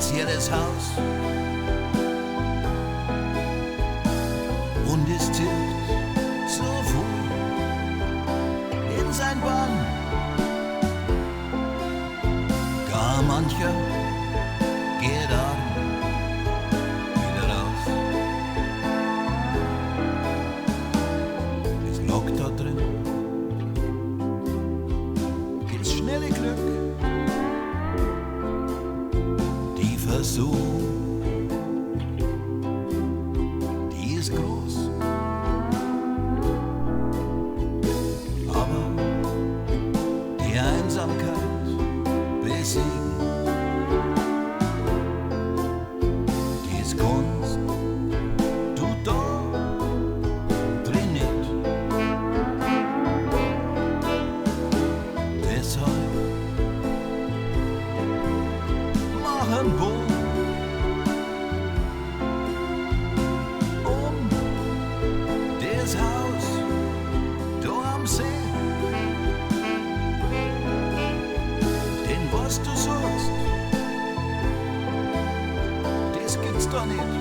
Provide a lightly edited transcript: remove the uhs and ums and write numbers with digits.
Spezielles Haus. Und es zieht so viel in sein Bann. Gar mancher geht arm wieder raus. Es lockt da drin ins schnelle Glück, die Versuchung, die ist groß. Aber die Einsamkeit besiegen, die ist Kunst, du da drin nicht. Deshalb mach ein Boot um das Haus da am See. Denn was du suchst, das gibt's da nicht.